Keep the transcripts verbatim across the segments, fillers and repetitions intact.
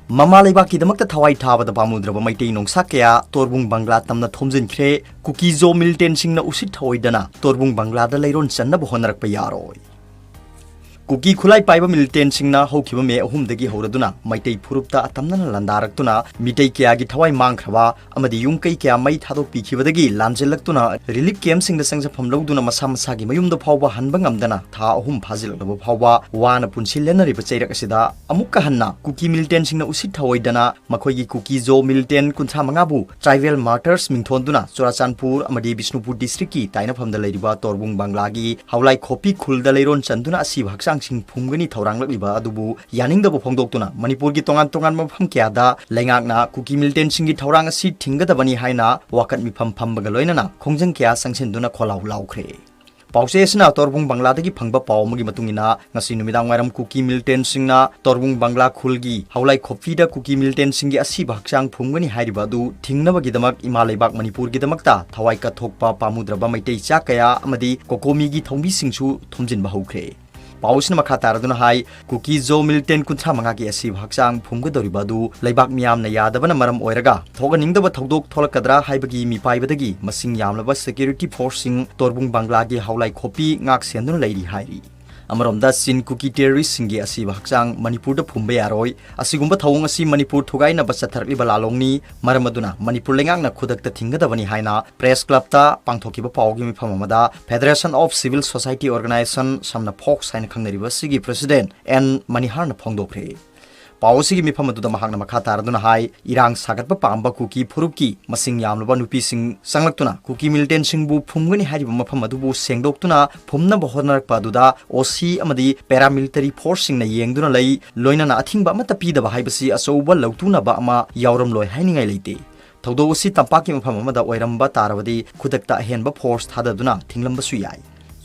ꯃꯃꯥ ꯂꯩꯕꯥꯛꯀꯤꯗꯃꯛꯇ ꯊꯋꯥꯏ ꯊꯥꯕꯗ ꯄꯥꯝꯃꯨꯗ꯭ꯔꯕ ꯃꯩꯇꯩ ꯅꯣꯡꯁꯥ ꯀꯌꯥ ꯇꯣꯔꯕꯨꯡ ꯕꯪꯒ꯭ꯂꯥ ꯇꯝꯅ ꯊꯣꯝꯖꯤꯟꯈ꯭ꯔꯦ꯫ ꯀꯨꯀꯤ ꯖꯣ ꯃꯤꯂꯤꯇꯦꯟꯁꯤꯡꯅ ꯎꯁꯤꯠ ꯊꯑꯣꯏꯗꯅ ꯇꯣꯔꯕꯨꯡ ꯕꯪꯒ꯭ꯂꯥꯗ ꯂꯩꯔꯣꯟ ꯆꯟꯅꯕ ꯍꯣꯠꯅꯔꯛꯄ ꯌꯥꯔꯣꯏ꯫ ꯀꯨꯀꯤ ꯈꯨꯠꯂꯥꯏ ꯄꯥꯏꯕ ꯃꯤꯂꯤꯇꯦꯟꯁꯤꯡꯅ ꯍꯧꯈꯤꯕ ꯃꯦ ꯑꯍꯨꯝꯗꯒꯤ ꯍꯧꯔꯗꯨꯅ ꯃꯩꯇꯩ ꯐꯨꯔꯨꯞꯇ ꯑꯇꯝꯅꯅ ꯂꯥꯟꯗꯥꯔꯛꯇꯨꯅ ꯃꯤꯇꯩ ꯀꯌꯥꯒꯤ ꯊꯋꯥꯏ ꯃꯥꯡꯈ꯭ꯔꯕ ꯑꯃꯗꯤ ꯌꯨꯝ ꯀꯩ ꯀꯌꯥ ꯃꯩ ꯊꯥꯗꯣꯛꯄꯤꯈꯤꯕꯗꯒꯤ ꯂꯥꯝꯖꯤꯜꯂꯛꯇꯨꯅ ꯔꯤꯂꯤꯐ ꯀꯦꯝꯞꯁꯤꯡꯗ ꯆꯪꯖꯐꯝ ꯂꯧꯗꯨꯅ ꯃꯁꯥ ꯃꯁꯥꯒꯤ ꯃꯌꯨꯝꯗ ꯐꯥꯎꯕ ꯍꯟꯕ ꯉꯝꯗꯅ ꯊꯥ ꯑꯍꯨꯝ ꯐꯥꯖꯤꯜꯂꯛꯂꯕ ꯐꯥꯎꯕ ꯋꯥꯅ ꯄꯨꯟꯁꯤ ꯂꯦꯟꯅꯔꯤꯕ ꯆꯩꯔꯛ ꯑꯁꯤꯗ ꯑꯃꯨꯛꯀ ꯍꯟꯅ ꯀꯨꯀꯤ ꯃꯤꯂꯤꯇꯦꯟꯁꯤꯡꯅ ꯎꯁꯤꯠ ꯊꯑꯣꯏꯗꯅ ꯃꯈꯣꯏꯒꯤ ꯀꯨꯀꯤ ꯖꯣ ꯃꯤꯂꯤꯇꯦꯟ ꯀꯨꯟꯊ꯭ꯔꯥ ꯃꯉꯥꯕꯨ ꯇ꯭ꯔꯥꯏꯕꯦꯜ ꯃꯥꯔꯇꯔꯁ ꯃꯤꯡꯊꯣꯟꯗꯨꯅ ꯆꯨꯔꯥꯆꯥꯟꯄꯨꯔ ꯑꯃꯗꯤ ꯕꯤꯁꯅꯨꯄꯨꯔ ꯗꯤꯁꯇ꯭ꯔꯤꯛꯀꯤ ꯇꯥꯏꯅꯐꯝꯗ ꯂꯩꯔꯤꯕ ꯇꯣꯔꯕꯨꯡ ꯕꯪꯒ꯭ꯂꯥꯒꯤ ꯍꯥꯎꯂꯥꯏ ꯈꯣꯄꯤ ꯈꯨꯜꯗ ꯂꯩꯔꯣꯟ ꯆꯟꯗꯨꯅ ꯑꯁꯤꯕ ꯍꯛꯆꯥꯡꯁꯤꯡ ꯐꯨꯝꯒꯅꯤ ꯊꯧꯔꯥꯡꯂꯛꯂꯤꯕ ꯑꯗꯨꯕꯨ ꯌꯥꯅꯤꯡꯗꯕ ꯐꯣꯡꯗꯣꯛꯇꯨꯅ ꯃꯅꯤꯄꯨꯔꯒꯤ ꯇꯣꯉꯥꯟ ꯇꯣꯉꯥꯟꯕ ꯃꯐꯝ ꯀꯌꯥꯗ ꯂꯩꯉꯥꯛꯅ ꯀꯨꯀꯤ ꯃꯤꯂꯤꯇꯦꯟꯁꯤꯡꯒꯤ ꯊꯧꯔꯥꯡ ꯑꯁꯤ ꯊꯤꯡꯒꯗꯕꯅꯤ ꯍꯥꯏꯅ ꯋꯥꯀꯠ ꯃꯤꯐꯝ ꯐꯝꯕꯒ ꯂꯣꯏꯅꯅ ꯈꯣꯡꯖꯪ ꯀꯌꯥ ꯆꯪꯁꯤꯟꯗꯨꯅ ꯈꯣꯜꯂꯥꯎ ꯂꯥꯎꯈ꯭ꯔꯦ꯫ ꯄꯥꯎꯆꯦ ꯑꯁꯤꯅ ꯇꯣꯔꯕꯨꯡ ꯕꯪꯒ꯭ꯂꯥꯗꯒꯤ ꯐꯪꯕ ꯄꯥꯎ ꯑꯃꯒꯤ ꯃꯇꯨꯡ ꯏꯟꯅ, ꯉꯁꯤ ꯅꯨꯃꯤꯗꯥꯡ ꯋꯥꯏꯔꯝ ꯀꯨꯀꯤ ꯃꯤꯂꯤꯇꯦꯟꯁꯤꯡꯅ ꯇꯣꯔꯕꯨꯡ ꯕꯪꯒ꯭ꯂꯥ ꯈꯨꯜꯒꯤ ꯍꯥꯎꯂꯥꯏ ꯈꯣꯄꯤꯗ ꯀꯨꯀꯤ ꯃꯤꯂꯤꯇꯦꯟꯁꯤꯡꯒꯤ ꯑꯁꯤꯕ ꯍꯛꯆꯥꯡ ꯐꯨꯝꯒꯅꯤ ꯍꯥꯏꯔꯤꯕ ꯑꯗꯨ ꯊꯤꯡꯅꯕꯒꯤꯗꯃꯛ ꯏꯃꯥ ꯂꯩꯕꯥꯛ ꯃꯅꯤꯄꯨꯔꯒꯤꯗꯃꯛꯇ ꯊꯋꯥꯏ ꯀꯠꯊꯣꯛꯄ ꯄꯥꯝꯃꯨꯗ꯭ꯔꯕ ꯃꯩꯇꯩ ꯆꯥ ꯀꯌꯥ ꯑꯃꯗꯤ ꯀꯣꯀꯣꯃꯤꯒꯤ ꯊꯧꯃꯤꯁꯤꯡꯁꯨ ꯊꯣꯝꯖꯤꯟꯕ ꯍꯧꯈ꯭ꯔꯦ꯫ ꯄꯥꯎ ꯑꯁꯤꯅ ꯃꯈꯥ ꯇꯥꯔꯗꯨꯅ ꯍꯥꯏ, ꯀꯨꯀꯤ ꯖꯣ ꯃꯤꯂꯤꯇꯦꯟ ꯀꯨꯟꯊ꯭ꯔꯥ ꯃꯉꯥꯒꯤ ꯑꯁꯤꯕ ꯍꯛꯆꯥꯡ ꯐꯨꯝꯒꯗꯧꯔꯤꯕ ꯑꯗꯨ ꯂꯩꯕꯥꯛ ꯃꯤꯌꯥꯝꯅ ꯌꯥꯗꯕꯅ ꯃꯔꯝ ꯑꯣꯏꯔꯒ ꯊꯣꯛꯍꯟꯅꯤꯡꯗꯕ ꯊꯧꯗꯣꯛ ꯊꯣꯛꯂꯛꯀꯗ꯭ꯔꯥ ꯍꯥꯏꯕꯒꯤ ꯃꯤꯄꯥꯏꯕꯗꯒꯤ ꯃꯁꯤꯡ ꯌꯥꯝꯂꯕ ꯁꯦꯀ꯭ꯌꯨꯔꯤꯇꯤ ꯐꯣꯔꯁꯁꯤꯡ ꯇꯣꯔꯕꯨꯡ ꯕꯪꯒ꯭ꯂꯥꯒꯤ ꯍꯥꯎꯂꯥꯏ ꯈꯣꯄꯤ ꯉꯥꯛ ꯁꯦꯟꯗꯨꯅ ꯂꯩꯔꯤ ꯍꯥꯏꯔꯤ꯫ ꯑꯃꯔꯣꯝꯗ ꯆꯤꯟ ꯀꯨꯀꯤ ꯇꯦꯔꯣꯔꯤꯁꯁꯤꯡꯒꯤ ꯑꯁꯤꯕ ꯍꯛꯆꯥꯡ ꯃꯅꯤꯄꯨꯔꯗ ꯐꯨꯝꯕ ꯌꯥꯔꯣꯏ, ꯑꯁꯤꯒꯨꯝꯕ ꯊꯧꯑꯣꯡ ꯑꯁꯤ ꯃꯅꯤꯄꯨꯔ ꯊꯨꯒꯥꯏꯅꯕ ꯆꯠꯊꯔꯛꯂꯤꯕ ꯂꯥꯂꯣꯡꯅꯤ, ꯃꯔꯝ ꯑꯗꯨꯅ ꯃꯅꯤꯄꯨꯔ ꯂꯩꯉꯥꯛꯅ ꯈꯨꯗꯛꯇ ꯊꯤꯡꯒꯗꯕꯅꯤ ꯍꯥꯏꯅ ꯄ꯭ꯔꯦꯁ ꯀ꯭ꯂꯕꯇ ꯄꯥꯡꯊꯣꯛꯈꯤꯕ ꯄꯥꯎꯒꯤ ꯃꯤꯐꯝ ꯑꯃꯗ Federation of Civil Society Organization, ꯁꯝꯅ ꯐꯣꯛꯁ ꯍꯥꯏꯅ ꯈꯪꯅꯔꯤꯕ ꯑꯁꯤꯒꯤ ꯄ꯭ꯔꯦꯁꯤꯗꯦꯟꯠ ꯑꯦꯟ ꯃꯅꯤꯍꯥꯔꯅ ꯐꯣꯡꯗꯣꯛꯈ꯭ꯔꯦ꯫ ꯄꯥꯎ ꯑꯁꯤꯒꯤ ꯃꯤꯐꯝ ꯑꯗꯨꯗ ꯃꯍꯥꯛꯅ ꯃꯈꯥ ꯇꯥꯔꯗꯨꯅ ꯍꯥꯏ, ꯏꯔꯥꯡ ꯁꯥꯒꯠꯄ ꯄꯥꯝꯕ ꯀꯨꯀꯤ ꯐꯨꯔꯨꯞꯀꯤ ꯃꯁꯤꯡ ꯌꯥꯝꯂꯕ ꯅꯨꯄꯤꯁꯤꯡ ꯆꯪꯂꯛꯇꯨꯅ ꯀꯨꯀꯤ ꯃꯤꯂꯤꯇꯦꯟꯁꯤꯡꯕꯨ ꯐꯨꯝꯒꯅꯤ ꯍꯥꯏꯔꯤꯕ ꯃꯐꯝ ꯑꯗꯨꯕꯨ ꯁꯦꯡꯗꯣꯛꯇꯨꯅ ꯐꯨꯝꯅꯕ ꯍꯣꯠꯅꯔꯛꯄ ꯑꯗꯨꯗ ꯑꯣ ꯁꯤ ꯑꯃꯗꯤ ꯄꯦꯔꯥꯃꯤꯂꯤꯇꯔꯤ ꯐꯣꯔꯁꯁꯤꯡꯅ ꯌꯦꯡꯗꯨꯅ ꯂꯩ, ꯂꯣꯏꯅꯅ ꯑꯊꯤꯡꯕ ꯑꯃꯠꯇ ꯄꯤꯗꯕ ꯍꯥꯏꯕꯁꯤ ꯑꯆꯧꯕ ꯂꯧꯇꯨꯅꯕ ꯑꯃ ꯌꯥꯎꯔꯝꯂꯣꯏ ꯍꯥꯏꯅꯤꯡꯉꯥꯏ ꯂꯩꯇꯦ꯫ ꯊꯧꯗꯣꯛ ꯑꯁꯤ ꯇꯝꯄꯥꯛꯀꯤ ꯃꯐꯝ ꯑꯃꯗ ꯑꯣꯏꯔꯝꯕ ꯇꯥꯔꯕꯗꯤ ꯈꯨꯗꯛꯇ ꯑꯍꯦꯟꯕ ꯐꯣꯔꯁ ꯊꯥꯗꯗꯨꯅ ꯊꯤꯡꯂꯝꯕꯁꯨ ꯌꯥꯏ꯫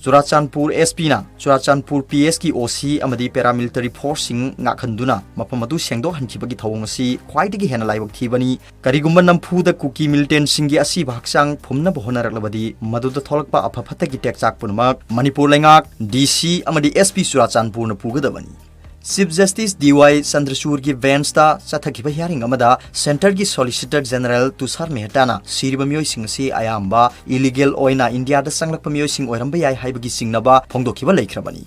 ꯆꯨꯔꯥꯆꯥꯟꯄꯨꯔ ꯑꯦꯁ ꯄꯤꯅ ꯆꯨꯔꯥꯆꯥꯟꯄꯨꯔ ꯄꯤ ꯑꯦꯁꯀꯤ ꯑꯣ ꯁꯤ ꯑꯃꯗꯤ ꯄꯦꯔꯥꯃꯤꯂꯤꯇꯔꯤ ꯐꯣꯔꯁꯁꯤꯡ ꯉꯥꯛꯍꯟꯗꯨꯅ ꯃꯐꯝ ꯑꯗꯨ ꯁꯦꯡꯗꯣꯛꯍꯟꯈꯤꯕꯒꯤ ꯊꯧꯑꯣꯡ ꯑꯁꯤ ꯈ꯭ꯋꯥꯏꯗꯒꯤ ꯍꯦꯟꯅ ꯂꯥꯏꯕꯛ ꯊꯤꯕꯅꯤ꯫ ꯀꯔꯤꯒꯨꯝꯕ ꯅꯝꯐꯨꯗ ꯀꯨꯀꯤ ꯃꯤꯂꯤꯇꯦꯟꯁꯤꯡꯒꯤ ꯑꯁꯤꯕ ꯍꯛꯆꯥꯡ ꯐꯨꯝꯅꯕ ꯍꯣꯠꯅꯔꯛꯂꯕꯗꯤ ꯃꯗꯨꯗ ꯊꯣꯛꯂꯛꯄ ꯑꯐ ꯐꯠꯇꯒꯤ ꯇꯦꯛꯆꯥꯛ ꯄꯨꯝꯅꯃꯛ ꯃꯅꯤꯄꯨꯔ ꯂꯩꯉꯥꯛ, ꯗꯤ ꯁꯤ ꯑꯃꯗꯤ S P ꯆꯨꯔꯥꯆꯥꯟꯄꯨꯔꯅ ꯄꯨꯒꯗꯕꯅꯤ꯫ Chief Justice D Y Chandrachudꯒꯤ benchꯇ ꯆꯠꯊꯈꯤꯕ hearing ꯑꯃꯗ centreꯒꯤ Solicitor General ꯇꯨꯁꯥꯔ ꯃꯦꯍꯇꯥꯅ ꯁꯤꯔꯤꯕ ꯃꯤꯑꯣꯏꯁꯤꯡ ꯑꯁꯤ ꯑꯌꯥꯝꯕ illegal ꯑꯣꯏꯅ ꯏꯟꯗꯤꯌꯥꯗ ꯆꯪꯂꯛꯄ ꯃꯤꯑꯣꯏꯁꯤꯡ ꯑꯣꯏꯔꯝꯕ ꯌꯥꯏ ꯍꯥꯏꯕꯒꯤ ꯆꯤꯡꯅꯕ ꯐꯣꯡꯗꯣꯛꯈꯤꯕ ꯂꯩꯈ꯭ꯔꯕꯅꯤ꯫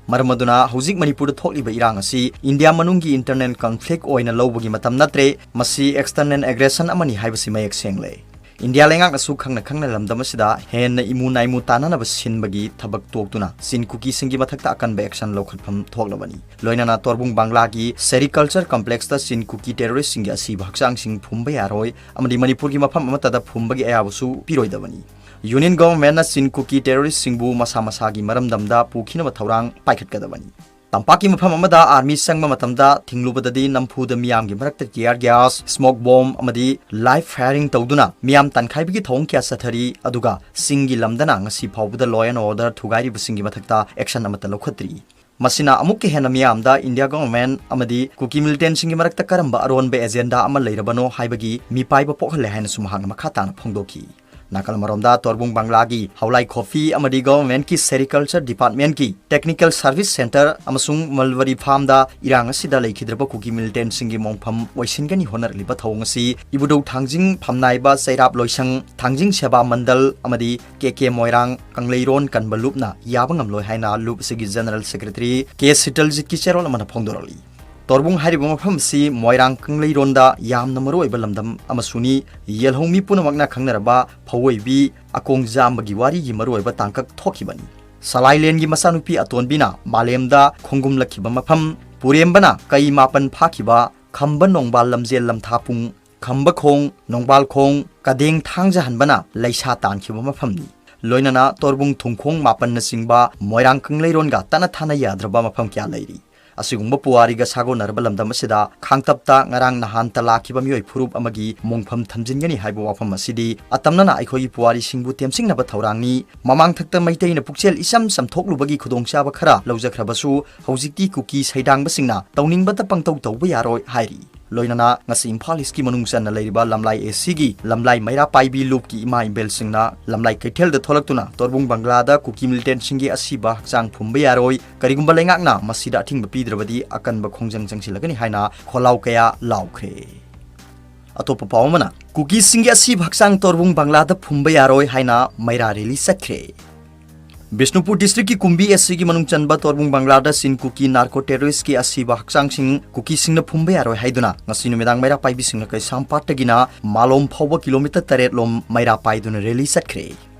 ꯃꯔꯝ ꯑꯗꯨꯅ ꯍꯧꯖꯤꯛ ꯃꯅꯤꯄꯨꯔꯗ ꯊꯣꯛꯂꯤꯕ ꯏꯔꯥꯡ ꯑꯁꯤ ꯏꯟꯗꯤꯌꯥ ꯃꯅꯨꯡꯒꯤ internal conflict ꯑꯣꯏꯅ ꯂꯧꯕꯒꯤ ꯃꯇꯝ ꯅꯠꯇ꯭ꯔꯦ, ꯃꯁꯤ external aggression ꯑꯃꯅꯤ ꯍꯥꯏꯕꯁꯤ ꯃꯌꯦꯛ ꯁꯦꯡꯂꯦ꯫ ꯏꯟꯗꯤꯌꯥ ꯂꯩꯉꯥꯛꯅꯁꯨ ꯈꯪꯅ ꯈꯪꯅ ꯂꯝꯗꯝ ꯑꯁꯤꯗ ꯍꯦꯟꯅ ꯏꯃꯨ ꯅꯥꯏꯃꯨ ꯇꯥꯅꯅꯕ ꯁꯤꯟꯕꯒꯤ ꯊꯕꯛ ꯇꯣꯛꯇꯨꯅ ꯆꯤꯟ ꯀꯨꯀꯤꯁꯤꯡꯒꯤ ꯃꯊꯛꯇ ꯑꯀꯟꯕ action ꯂꯧꯈꯠꯐꯝ ꯊꯣꯛꯂꯕꯅꯤ꯫ ꯂꯣꯏꯅꯅ ꯇꯣꯔꯕꯨꯡ ꯕꯪꯂꯥꯒꯤ Sericulture Complexꯇ ꯆꯤꯟ ꯀꯨꯀꯤ terroristꯁꯤꯡꯒꯤ ꯑꯁꯤꯕ ꯍꯛꯆꯥꯡꯁꯤꯡ ꯐꯨꯝꯕ ꯌꯥꯔꯣꯏ ꯑꯃꯗꯤ ꯃꯅꯤꯄꯨꯔꯒꯤ ꯃꯐꯝ ꯑꯃꯠꯇꯗ ꯐꯨꯝꯕꯒꯤ ꯑꯌꯥꯕꯁꯨ ꯄꯤꯔꯣꯏꯗꯕꯅꯤ꯫ Union Governmentꯅ ꯆꯤꯟ ꯀꯨꯀꯤ terroristꯁꯤꯡꯕꯨ ꯃꯁꯥ ꯃꯁꯥꯒꯤ ꯃꯔꯝꯗꯝꯗ ꯄꯨꯈꯤꯅꯕ ꯊꯧꯔꯥꯡ ꯄꯥꯏꯈꯠꯀꯗꯕꯅꯤ꯫ ꯇꯝꯄꯥꯛꯀꯤ ꯃꯐꯝ ꯑꯃꯗ army ꯆꯪꯕ ꯃꯇꯝꯗ ꯊꯤꯡꯂꯨꯕꯗꯗꯤ ꯅꯝꯐꯨꯗ ꯃꯤꯌꯥꯝꯒꯤ ꯃꯔꯛꯇ tear gas, smoke bomb ꯑꯃꯗꯤ live firing ꯇꯧꯗꯨꯅ ꯃꯤꯌꯥꯝ ꯇꯥꯟꯈꯥꯏꯕꯒꯤ ꯊꯧꯑꯣꯡ ꯀꯌꯥ ꯆꯠꯊꯔꯤ, ꯑꯗꯨꯒ ꯆꯤꯡꯒꯤ ꯂꯝꯗꯅ ꯉꯁꯤ ꯐꯥꯎꯕꯗ law and order ꯊꯨꯒꯥꯏꯔꯤꯕꯁꯤꯡꯒꯤ ꯃꯊꯛꯇ action ꯑꯃꯠꯇ ꯂꯧꯈꯠꯇ꯭ꯔꯤ꯫ ꯃꯁꯤꯅ ꯑꯃꯨꯛꯀ ꯍꯦꯟꯅ ꯃꯤꯌꯥꯝꯗ India Government ꯑꯃꯗꯤ ꯀꯨꯀꯤ militantꯁꯤꯡꯒꯤ ꯃꯔꯛꯇ ꯀꯔꯝꯕ ꯑꯔꯣꯟꯕ agenda ꯑꯃ ꯂꯩꯔꯕꯅꯣ ꯍꯥꯏꯕꯒꯤ ꯃꯤꯄꯥꯏꯕ ꯄꯣꯛꯍꯜꯂꯦ ꯍꯥꯏꯅꯁꯨ ꯃꯍꯥꯛꯅ ꯃꯈꯥ ꯇꯥꯅ ꯐꯣꯡꯗꯣꯛꯈꯤ꯫ ꯅꯥꯀꯜ ꯑꯃꯔꯣꯝꯗ ꯇꯣꯔꯕꯨꯡ ꯕꯪꯂꯥꯒꯤ ꯍꯥꯎꯂꯥꯏ ꯈꯣꯐꯤ ꯑꯃꯗꯤ governmentꯀꯤ Sericulture Departmentꯀꯤ Technical Service Centre ꯑꯃꯁꯨꯡ mulberry farmꯗ ꯏꯔꯥꯡ ꯑꯁꯤꯗ ꯂꯩꯈꯤꯗ꯭ꯔꯕ ꯀꯨꯀꯤ militantꯁꯤꯡꯒꯤ ꯃꯣꯡꯐꯝ ꯑꯣꯏꯁꯤꯟꯒꯅꯤ ꯍꯣꯠꯅꯔꯛꯂꯤꯕ ꯊꯧꯑꯣꯡ ꯑꯁꯤ ꯏꯕꯨꯙꯧ ꯊꯥꯡꯖꯤꯡ ꯐꯝꯅꯥꯏꯕ ꯆꯩꯔꯥꯞ ꯂꯣꯏꯁꯪ, ꯊꯥꯡꯖꯤꯡ ꯁꯦꯕꯥ ꯃꯟꯗꯜ ꯑꯃꯗꯤ ꯀꯦ ꯀꯦ ꯃꯣꯏꯔꯥꯡ ꯀꯪꯂꯩꯔꯣꯟ ꯀꯟꯕ ꯂꯨꯞꯅ ꯌꯥꯕ ꯉꯝꯂꯣꯏ ꯍꯥꯏꯅ ꯂꯨꯞ ꯑꯁꯤꯒꯤ General Secretary ꯀꯦ ꯁꯤꯇꯜꯖꯤꯠꯀꯤ ꯆꯦꯔꯣꯜ ꯑꯃꯅ ꯐꯣꯡꯗꯣꯔꯛꯂꯤ꯫ ꯇꯣꯔꯕꯨꯡ ꯍꯥꯏꯔꯤꯕ ꯃꯐꯝ ꯑꯁꯤ ꯃꯣꯏꯔꯥꯡ ꯀꯪꯂꯩꯔꯣꯟꯗ ꯌꯥꯝꯅ ꯃꯔꯨꯑꯣꯏꯕ ꯂꯝꯗꯝ ꯑꯃꯁꯨꯅꯤ꯫ ꯌꯦꯜꯍꯧ ꯃꯤ ꯄꯨꯝꯅꯃꯛꯅ ꯈꯪꯅꯔꯕ ꯐꯧꯑꯣꯏꯕꯤ ꯑꯀꯣꯡ ꯖꯥꯝꯕꯒꯤ ꯋꯥꯔꯤꯒꯤ ꯃꯔꯨꯑꯣꯏꯕ ꯇꯥꯡꯀꯛ ꯊꯣꯛꯈꯤꯕꯅꯤ꯫ ꯁꯂꯥꯏꯂꯦꯟꯒꯤ ꯃꯆꯥꯅꯨꯄꯤ ꯑꯇꯣꯟꯕꯤꯅ ꯃꯥꯂꯦꯝꯗ ꯈꯣꯡꯒꯨꯝꯂꯛꯈꯤꯕ ꯃꯐꯝ, ꯄꯨꯔꯦꯝꯕꯅ ꯀꯩ ꯃꯥꯄꯟ ꯐꯥꯈꯤꯕ, ꯈꯝꯕ ꯅꯣꯡꯕꯥꯜ ꯂꯝꯖꯦꯜ ꯂꯝꯊꯥꯄꯨꯡ, ꯈꯝꯕꯈꯣꯡ, ꯅꯣꯡꯕꯥꯜꯈꯣꯡ, ꯀꯗꯦꯡ ꯊꯥꯡꯖꯍꯟꯕꯅ ꯂꯩꯁꯥ ꯇꯥꯟꯈꯤꯕ ꯃꯐꯝꯅꯤ꯫ ꯂꯣꯏꯅꯅ ꯇꯣꯔꯕꯨꯡ ꯊꯨꯝꯈꯣꯡ ꯃꯥꯄꯟꯅꯆꯤꯡꯕ ꯃꯣꯏꯔꯥꯡ ꯀꯪꯂꯩꯔꯣꯟꯒ ꯇꯠꯅ ꯊꯥꯅ ꯌꯥꯗ꯭ꯔꯕ ꯃꯐꯝ ꯀꯌꯥ ꯂꯩꯔꯤ꯫ ꯑꯁꯤꯒꯨꯝꯕ ꯄꯨꯋꯥꯔꯤꯒ ꯁꯥꯒꯣꯟꯅꯔꯕ ꯂꯝꯗꯝ ꯑꯁꯤꯗ ꯈꯥꯡꯇꯞꯇ ꯉꯔꯥꯡ ꯅꯍꯥꯟꯇ ꯂꯥꯛꯈꯤꯕ ꯃꯤꯑꯣꯏ ꯐꯨꯔꯨꯞ ꯑꯃꯒꯤ ꯃꯣꯡꯐꯝ ꯊꯝꯖꯤꯟꯒꯅꯤ ꯍꯥꯏꯕ ꯋꯥꯐꯝ ꯑꯁꯤꯗꯤ ꯑꯇꯝꯅꯅ ꯑꯩꯈꯣꯏꯒꯤ ꯄꯨꯋꯥꯔꯤꯁꯤꯡꯕꯨ ꯇꯦꯝꯁꯤꯡꯅꯕ ꯊꯧꯔꯥꯡꯅꯤ꯫ ꯃꯃꯥꯡꯊꯛꯇ ꯃꯩꯇꯩꯅ ꯄꯨꯛꯆꯦꯜ ꯏꯆꯝ ꯆꯝꯊꯣꯛꯂꯨꯕꯒꯤ ꯈꯨꯗꯣꯡꯆꯥꯕ ꯈꯔ ꯂꯧꯖꯈ꯭ꯔꯕꯁꯨ, ꯍꯧꯖꯤꯛꯇꯤ ꯀꯨꯀꯤ ꯁꯩꯗꯥꯡꯕꯁꯤꯡꯅ ꯇꯧꯅꯤꯡꯕꯇ ꯄꯪꯇꯧ ꯇꯧꯕ ꯌꯥꯔꯣꯏ ꯍꯥꯏꯔꯤ꯫ ꯂꯣꯏꯅꯅ ꯉꯁꯤ ꯏꯝꯐꯥꯜ ꯏꯁꯀꯤ ꯃꯅꯨꯡ ꯆꯟꯅ ꯂꯩꯔꯤꯕ ꯂꯝꯂꯥꯏ ꯑꯦꯁꯤꯒꯤ ꯂꯝꯂꯥꯏ ꯃꯩꯔꯥ ꯄꯥꯏꯕꯤ ꯂꯨꯞꯀꯤ ꯏꯃꯥ ꯏꯕꯦꯜꯁꯤꯡꯅ ꯂꯝꯂꯥꯏ ꯀꯩꯊꯦꯜꯗ ꯊꯣꯛꯂꯛꯇꯨꯅ ꯇꯣꯔꯕꯨꯡ ꯕꯪꯒ꯭ꯂꯥꯗ ꯀꯨꯀꯤ ꯃꯤꯂꯤꯇꯦꯟꯁꯤꯡꯒꯤ ꯑꯁꯤꯕ ꯍꯛꯆꯥꯡ ꯐꯨꯝꯕ ꯌꯥꯔꯣꯏ, ꯀꯔꯤꯒꯨꯝꯕ ꯂꯩꯉꯥꯛꯅ ꯃꯁꯤꯗ ꯑꯊꯤꯡꯕ ꯄꯤꯗ꯭ꯔꯕꯗꯤ ꯑꯀꯟꯕ ꯈꯣꯡꯖꯪ ꯆꯪꯁꯤꯜꯂꯒꯅꯤ ꯍꯥꯏꯅ ꯈꯣꯜꯂꯥꯎ ꯀꯌꯥ ꯂꯥꯎꯈ꯭ꯔꯦ꯫ ꯑꯇꯣꯞꯄ ꯄꯥꯎ ꯑꯃꯅ, ꯀꯨꯀꯤꯁꯤꯡꯒꯤ ꯑꯁꯤꯕ ꯍꯛꯆꯥꯡ ꯇꯣꯔꯕꯨꯡ ꯕꯪꯒ꯭ꯂꯥꯗ ꯐꯨꯝꯕ ꯌꯥꯔꯣꯏ ꯍꯥꯏꯅ ꯃꯩꯔꯥ ꯔꯦꯂꯤ ꯆꯠꯈ꯭ꯔꯦ꯫ ꯕꯤꯁꯅꯨꯄꯨꯔ ꯗꯤꯁꯇ꯭ꯔꯤꯛꯀꯤ ꯀꯨꯝꯕꯤ ꯑꯦꯁꯤꯒꯤ ꯃꯅꯨꯡ ꯆꯟꯕ ꯇꯣꯔꯕꯨꯡ ꯕꯪꯒ꯭ꯂꯥꯗ ꯆꯤꯟ ꯀꯨꯀꯤ ꯅꯥꯔꯀꯣ ꯇꯦꯔꯣꯔꯤꯁꯀꯤ ꯑꯁꯤꯕ ꯍꯛꯆꯥꯡꯁꯤꯡ ꯀꯨꯀꯤꯁꯤꯡꯅ ꯐꯨꯝꯕ ꯌꯥꯔꯣꯏ ꯍꯥꯏꯗꯨꯅ ꯉꯁꯤ ꯅꯨꯃꯤꯗꯥꯡ ꯃꯩꯔꯥ ꯄꯥꯏꯕꯤꯁꯤꯡꯅ ꯀꯩꯁꯥꯝꯄꯥꯠꯇꯒꯤꯅ ꯃꯥꯂꯣꯝ ꯐꯥꯎꯕ ꯀꯤꯂꯣꯃꯤꯇꯔ ꯇꯔꯦꯠ ꯂꯣꯝ ꯃꯩꯔꯥ ꯄꯥꯏꯗꯨꯅ ꯔꯦꯂꯤ ꯆꯠꯈ꯭ꯔꯦ꯫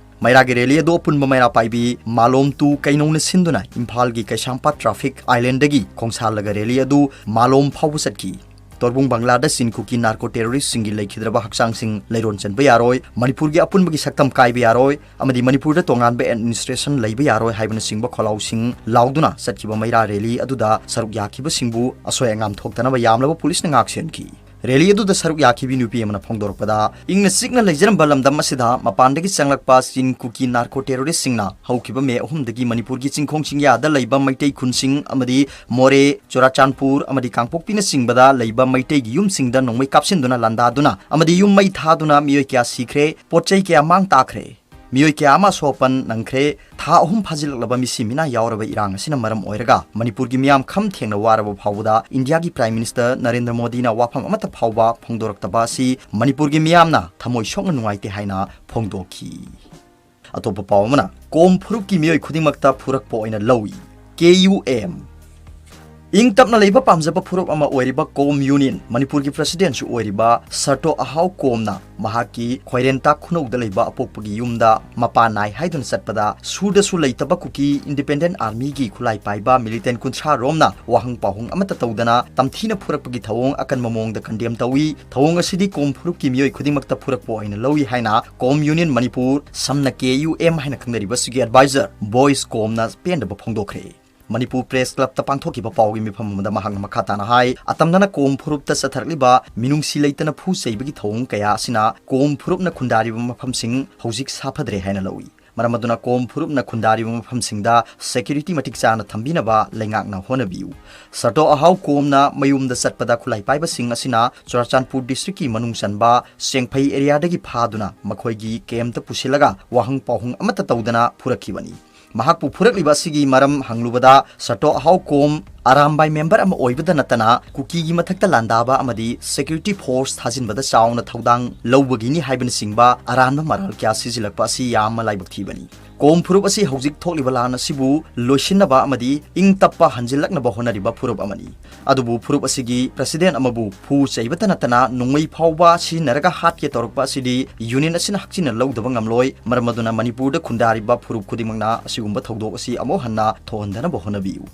ꯃꯩꯔꯥꯒꯤ ꯔꯦꯂꯤ ꯑꯗꯨ ꯑꯄꯨꯟꯕ ꯃꯩꯔꯥ ꯄꯥꯏꯕꯤ ꯃꯥꯂꯣꯝ ꯇꯨ ꯀꯩꯅꯧꯅ ꯁꯤꯟꯗꯨꯅ ꯏꯝꯐꯥꯜꯒꯤ ꯀꯩꯁꯥꯝꯄꯥꯠ ꯇ꯭ꯔꯥꯐꯤꯛ ꯑꯥꯏꯂꯦꯟꯗꯒꯤ ꯈꯣꯡꯁꯥꯜꯂꯒ ꯔꯦꯂꯤ ꯑꯗꯨ ꯃꯥꯂꯣꯝ ꯐꯥꯎꯕ ꯆꯠꯈꯤ꯫ ꯇꯣꯔꯕꯨꯡ ꯕꯪꯒ꯭ꯂꯥꯗ ꯆꯤꯟ ꯀꯨꯀꯤ ꯅꯥꯔꯀꯣ ꯇꯦꯔꯣꯔꯤꯁꯁꯤꯡꯒꯤ ꯂꯩꯈꯤꯗ꯭ꯔꯕ ꯍꯛꯆꯥꯡꯁꯤꯡ ꯂꯩꯔꯣꯟ ꯆꯟꯕ ꯌꯥꯔꯣꯏ, ꯃꯅꯤꯄꯨꯔꯒꯤ ꯑꯄꯨꯟꯕꯒꯤ ꯁꯛꯇꯝ ꯀꯥꯏꯕ ꯌꯥꯔꯣꯏ ꯑꯃꯗꯤ ꯃꯅꯤꯄꯨꯔꯗ ꯇꯣꯉꯥꯟꯕ ꯑꯦꯗꯃꯤꯅꯤꯁꯇ꯭ꯔꯦꯁꯟ ꯂꯩꯕ ꯌꯥꯔꯣꯏ ꯍꯥꯏꯕꯅꯆꯤꯡꯕ ꯈꯣꯜꯂꯥꯎꯁꯤꯡ ꯂꯥꯎꯗꯨꯅ ꯆꯠꯈꯤꯕ ꯃꯩꯔꯥ ꯔꯦꯂꯤ ꯑꯗꯨꯗ ꯁꯔꯨꯛ ꯌꯥꯈꯤꯕꯁꯤꯡꯕꯨ ꯑꯁꯣꯏ ꯑꯉꯥꯝ ꯊꯣꯛꯇꯅꯕ ꯌꯥꯝꯂꯕ ꯄꯨꯂꯤꯁꯅ ꯉꯥꯛ ꯁꯦꯟꯈꯤ꯫ ꯔꯦꯂꯤ ꯑꯗꯨꯗ ꯁꯔꯨꯛ ꯌꯥꯈꯤꯕꯤ ꯅꯨꯄꯤ ꯑꯃꯅ ꯐꯣꯡꯗꯣꯔꯛꯄꯗ, ꯏꯪꯅ ꯆꯤꯛꯅ ꯂꯩꯖꯔꯝꯕ ꯂꯝꯗꯝ ꯑꯁꯤꯗ ꯃꯄꯥꯟꯗꯒꯤ ꯆꯪꯂꯛꯄ ꯆꯤꯟ ꯀꯨꯀꯤ ꯅꯥꯔꯀꯣ ꯇꯦꯔꯣꯔꯤꯁꯁꯤꯡꯅ ꯍꯧꯈꯤꯕ ꯃꯦ ꯑꯍꯨꯝꯗꯒꯤ ꯃꯅꯤꯄꯨꯔꯒꯤ ꯆꯤꯡꯈꯣꯡ ꯆꯤꯡꯌꯥꯗ ꯂꯩꯕ ꯃꯩꯇꯩ ꯈꯨꯟꯁꯤꯡ ꯑꯃꯗꯤ ꯃꯣꯔꯦ, ꯆꯨꯔꯥꯆꯥꯟꯄꯨꯔ ꯑꯃꯗꯤ ꯀꯥꯡꯄꯣꯛꯄꯤꯅꯆꯤꯡꯕꯗ ꯂꯩꯕ ꯃꯩꯇꯩꯒꯤ ꯌꯨꯝꯁꯤꯡꯗ ꯅꯣꯡꯃꯩ ꯀꯥꯞꯁꯤꯟꯗꯨꯅ ꯂꯥꯟꯗꯥꯗꯨꯅ ꯑꯃꯗꯤ ꯌꯨꯝ ꯃꯩ ꯊꯥꯗꯨꯅ ꯃꯤꯑꯣꯏ ꯀꯌꯥ ꯁꯤꯈ꯭ꯔꯦ, ꯄꯣꯠ ꯆꯩ ꯀꯌꯥ ꯃꯥꯡ ꯇꯥꯛꯈ꯭ꯔꯦ꯫ ꯃꯤꯑꯣꯏ ꯀꯌꯥ ꯑꯃ ꯑꯁꯣꯛ ꯑꯄꯟ ꯅꯪꯈ꯭ꯔꯦ꯫ ꯊꯥ ꯑꯍꯨꯝ ꯐꯥꯖꯤꯜꯂꯛꯂꯕ ꯃꯤꯁꯤ ꯃꯤꯅꯥ ꯌꯥꯎꯔꯕ ꯏꯔꯥꯡ ꯑꯁꯤꯅ ꯃꯔꯝ ꯑꯣꯏꯔꯒ ꯃꯅꯤꯄꯨꯔꯒꯤ ꯃꯤꯌꯥꯝ ꯈꯝ ꯊꯦꯡꯅ ꯋꯥꯔꯕ ꯐꯥꯎꯕꯗ ꯏꯟꯗꯤꯌꯥꯒꯤ ꯄ꯭ꯔꯥꯏꯝ ꯃꯤꯅꯤꯁꯇꯔ ꯅꯔꯦꯟꯗ꯭ꯔ ꯃꯣꯗꯤꯅ ꯋꯥꯐꯝ ꯑꯃꯠꯇ ꯐꯥꯎꯕ ꯐꯣꯡꯗꯣꯔꯛꯇꯕ ꯑꯁꯤ ꯃꯅꯤꯄꯨꯔꯒꯤ ꯃꯤꯌꯥꯝꯅ ꯊꯃꯣꯏ ꯁꯣꯛꯅ ꯅꯨꯡꯉꯥꯏꯇꯦ ꯍꯥꯏꯅ ꯐꯣꯡꯗꯣꯛꯈꯤ꯫ ꯑꯇꯣꯞꯄ ꯄꯥꯎ ꯑꯃꯅ, ꯀꯣꯝ ꯐꯨꯔꯨꯞꯀꯤ ꯃꯤꯑꯣꯏ ꯈꯨꯗꯤꯡꯃꯛꯇ ꯐꯨꯔꯛꯄ ꯑꯣꯏꯅ ꯂꯧꯏ꯫ ꯀꯦ ꯌꯨ ꯑꯦꯝ꯫ ꯏꯪ ꯇꯞꯅ ꯂꯩꯕ ꯄꯥꯝꯖꯕ ꯐꯨꯔꯨꯞ ꯑꯃ ꯑꯣꯏꯔꯤꯕ ꯀꯣꯝ ꯌꯨꯅꯤꯌꯟ ꯃꯅꯤꯄꯨꯔꯒꯤ ꯄ꯭ꯔꯁꯤꯗꯦꯟꯁꯨ ꯑꯣꯏꯔꯤꯕ ꯁꯔꯇꯣ ꯑꯍꯥꯎ ꯀꯣꯝꯅ ꯃꯍꯥꯛꯀꯤ ꯈ꯭ꯋꯥꯏꯔꯦꯟꯇꯥ ꯈꯨꯅꯧꯗ ꯂꯩꯕ ꯑꯄꯣꯛꯄꯒꯤ ꯌꯨꯝꯗ ꯃꯄꯥ ꯅꯥꯏ ꯍꯥꯏꯗꯨꯅ ꯆꯠꯄꯗ ꯁꯨꯔꯗꯁꯨ ꯂꯩꯇꯕ ꯀꯨꯀꯤ ꯏꯟꯗꯤꯄꯦꯟꯗꯦꯟ ꯑꯥꯔꯃꯤꯒꯤ ꯈꯨꯠꯂꯥꯏ ꯄꯥꯏꯕ ꯃꯤꯂꯤꯇꯦꯟ ꯀꯨꯟꯊ꯭ꯔꯥ ꯔꯣꯝꯅ ꯋꯥꯍꯪ ꯄꯥꯎꯍꯪ ꯑꯃꯠꯇ ꯇꯧꯗꯅ ꯇꯝꯊꯤꯅ ꯐꯨꯔꯛꯄꯒꯤ ꯊꯧꯑꯣꯡ ꯑꯀꯟꯕ ꯃꯑꯣꯡꯗ ꯀꯟꯗꯦꯝ ꯇꯧꯏ꯫ ꯊꯧꯑꯣꯡ ꯑꯁꯤꯗꯤ ꯀꯣꯝ ꯐꯨꯔꯨꯞꯀꯤ ꯃꯤꯑꯣꯏ ꯈꯨꯗꯤꯡꯃꯛꯇ ꯐꯨꯔꯛꯄ ꯑꯣꯏꯅ ꯂꯧꯏ ꯍꯥꯏꯅ ꯀꯣꯝ ꯌꯨꯅꯤꯌꯟ ꯃꯅꯤꯄꯨꯔ, ꯁꯝꯅ ꯀꯦ ꯌꯨ ꯑꯦꯝ ꯍꯥꯏꯅ ꯈꯪꯅꯔꯤꯕꯁꯤꯒꯤ ꯑꯦꯗꯚꯥꯏꯖꯔ ꯕꯣꯏꯁ ꯀꯣꯝꯅ ꯄꯦꯟꯗꯕ ꯐꯣꯡꯗꯣꯛꯈ꯭ꯔꯦ꯫ ꯃꯅꯤꯄꯨꯔ ꯄ꯭ꯔꯦꯁ ꯀ꯭ꯂꯕꯇ ꯄꯥꯡꯊꯣꯛꯈꯤꯕ ꯄꯥꯎꯒꯤ ꯃꯤꯐꯝ ꯑꯃꯗ ꯃꯍꯥꯛꯅ ꯃꯈꯥ ꯇꯥꯅ ꯍꯥꯏ, ꯑꯇꯝꯅꯅ ꯀꯣꯝ ꯐꯨꯔꯨꯞꯇ ꯆꯠꯊꯔꯛꯂꯤꯕ ꯃꯤꯅꯨꯡꯁꯤ ꯂꯩꯇꯅ ꯐꯨ ꯆꯩꯕꯒꯤ ꯊꯧꯑꯣꯡ ꯀꯌꯥ ꯑꯁꯤꯅ ꯀꯣꯝ ꯐꯨꯔꯨꯞꯅ ꯈꯨꯟꯗꯥꯔꯤꯕ ꯃꯐꯝꯁꯤꯡ ꯍꯧꯖꯤꯛ ꯁꯥꯐꯗ꯭ꯔꯦ ꯍꯥꯏꯅ ꯂꯧꯏ꯫ ꯃꯔꯝ ꯑꯗꯨꯅ ꯀꯣꯝ ꯐꯨꯔꯨꯞꯅ ꯈꯨꯟꯗꯥꯔꯤꯕ ꯃꯐꯝꯁꯤꯡꯗ security ꯃꯇꯤꯛ ꯆꯥꯅ ꯊꯝꯕꯤꯅꯕ ꯂꯩꯉꯥꯛꯅ ꯍꯣꯠꯅꯕꯤꯌꯨ꯫ ꯁꯔꯇꯣ ꯑꯍꯥꯎ ꯀꯣꯝꯅ ꯃꯌꯨꯝꯗ ꯆꯠꯄꯗ ꯈꯨꯠꯂꯥꯏ ꯄꯥꯏꯕꯁꯤꯡ ꯑꯁꯤꯅ ꯆꯨꯔꯥꯆꯥꯟꯄꯨꯔ district ꯀꯤ ꯃꯅꯨꯡ ꯆꯟꯕ ꯆꯦꯡꯐꯩ area ꯗꯒꯤ ꯐꯥꯗꯨꯅ ꯃꯈꯣꯏꯒꯤ camp ꯇ ꯄꯨꯁꯤꯜꯂꯒ ꯋꯥꯍꯪ ꯄꯥꯎꯍꯪ ꯑꯃꯠꯇ ꯇꯧꯗꯅ ꯐꯨꯔꯛꯈꯤꯕꯅꯤ꯫ ꯃꯍꯥꯛꯄꯨ ꯐꯨꯔꯛꯂꯤꯕ ꯑꯁꯤꯒꯤ ꯃꯔꯝ ꯍꯪꯂꯨꯕꯗ ꯁꯔꯇꯣ ꯑꯍꯥꯎ ꯀꯣꯝ ꯑꯔꯥꯝꯕꯥꯏ member ꯑꯃ ꯑꯣꯏꯕꯗ ꯅꯠꯇꯅ ꯀꯨꯀꯤꯒꯤ ꯃꯊꯛꯇ ꯂꯥꯟꯗꯥꯕ ꯑꯃꯗꯤ security force ꯊꯥꯖꯤꯟꯕꯗ ꯆꯥꯎꯅ ꯊꯧꯗꯥꯡ ꯂꯧꯕꯒꯤꯅꯤ ꯍꯥꯏꯕꯅꯆꯤꯡꯕ ꯑꯔꯥꯟꯕ ꯃꯔꯥꯜ ꯀꯌꯥ ꯁꯤꯖꯤꯜꯂꯛꯄ ꯑꯁꯤ ꯌꯥꯝꯅ ꯂꯥꯏꯕꯛ ꯊꯤꯕꯅꯤ꯫ ꯀꯣꯝ ꯐꯨꯔꯨꯞ ꯑꯁꯤ ꯍꯧꯖꯤꯛ ꯊꯣꯛꯂꯤꯕ ꯂꯥꯟ ꯑꯁꯤꯕꯨ ꯂꯣꯏꯁꯤꯟꯅꯕ ꯑꯃꯗꯤ ꯏꯪ ꯇꯞꯄ ꯍꯟꯖꯤꯜꯂꯛꯅꯕ ꯍꯣꯠꯅꯔꯤꯕ ꯐꯨꯔꯨꯞ ꯑꯃꯅꯤ꯫ ꯑꯗꯨꯕꯨ ꯐꯨꯔꯨꯞ ꯑꯁꯤꯒꯤ president ꯑꯃꯕꯨ ꯐꯨ ꯆꯩꯕꯇ ꯅꯠꯇꯅ ꯅꯣꯡꯃꯩ ꯐꯥꯎꯕ ꯁꯤꯖꯤꯟꯅꯔꯒ ꯍꯥꯠꯀꯦ ꯇꯧꯔꯛꯄ ꯑꯁꯤꯗꯤ union ꯑꯁꯤꯅ ꯍꯛꯆꯤꯟꯅ ꯂꯧꯗꯕ ꯉꯝꯂꯣꯏ꯫ ꯃꯔꯝ ꯑꯗꯨꯅ ꯃꯅꯤꯄꯨꯔꯗ ꯈꯨꯟꯗꯥꯔꯤꯕ ꯐꯨꯔꯨꯞ ꯈꯨꯗꯤꯡꯃꯛꯅ ꯑꯁꯤꯒꯨꯝꯕ ꯊꯧꯗꯣꯛ ꯑꯁꯤ ꯑꯃꯨꯛ ꯍꯟꯅ ꯊꯣꯛꯍꯟꯗꯅꯕ ꯍꯣꯠꯅꯕꯤꯌꯨ꯫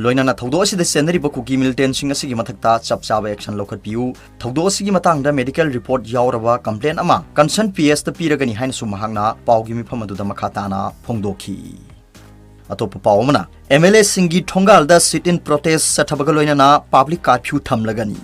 ꯂꯣꯏꯅꯅ ꯊꯧꯗꯣꯛ ꯑꯁꯤꯗ ꯆꯦꯟꯅꯔꯤꯕ ꯀꯨꯀꯤ militantꯁꯤꯡ ꯑꯁꯤꯒꯤ ꯃꯊꯛꯇ ꯆꯞ ꯆꯥꯕ action ꯂꯧꯈꯠꯄꯤꯌꯨ꯫ ꯊꯧꯗꯣꯛ ꯑꯁꯤꯒꯤ ꯃꯇꯥꯡꯗ medical report ꯌꯥꯎꯔꯕ complaint ꯑꯃ concern P S ꯇ ꯄꯤꯔꯒꯅꯤ ꯍꯥꯏꯅꯁꯨ ꯃꯍꯥꯛꯅ ꯄꯥꯎꯒꯤ ꯃꯤꯐꯝ ꯑꯗꯨꯗ ꯃꯈꯥ ꯇꯥꯅ ꯐꯣꯡꯗꯣꯛꯈꯤ꯫ ꯑꯇꯣꯞꯄ ꯄꯥꯎ ꯑꯃꯅ, MLAꯁꯤꯡꯒꯤ ꯊꯣꯡꯒꯥꯜꯗ sit-in protest ꯆꯠꯊꯕꯒ ꯂꯣꯏꯅꯅ public curfew ꯊꯝꯂꯒꯅꯤ꯫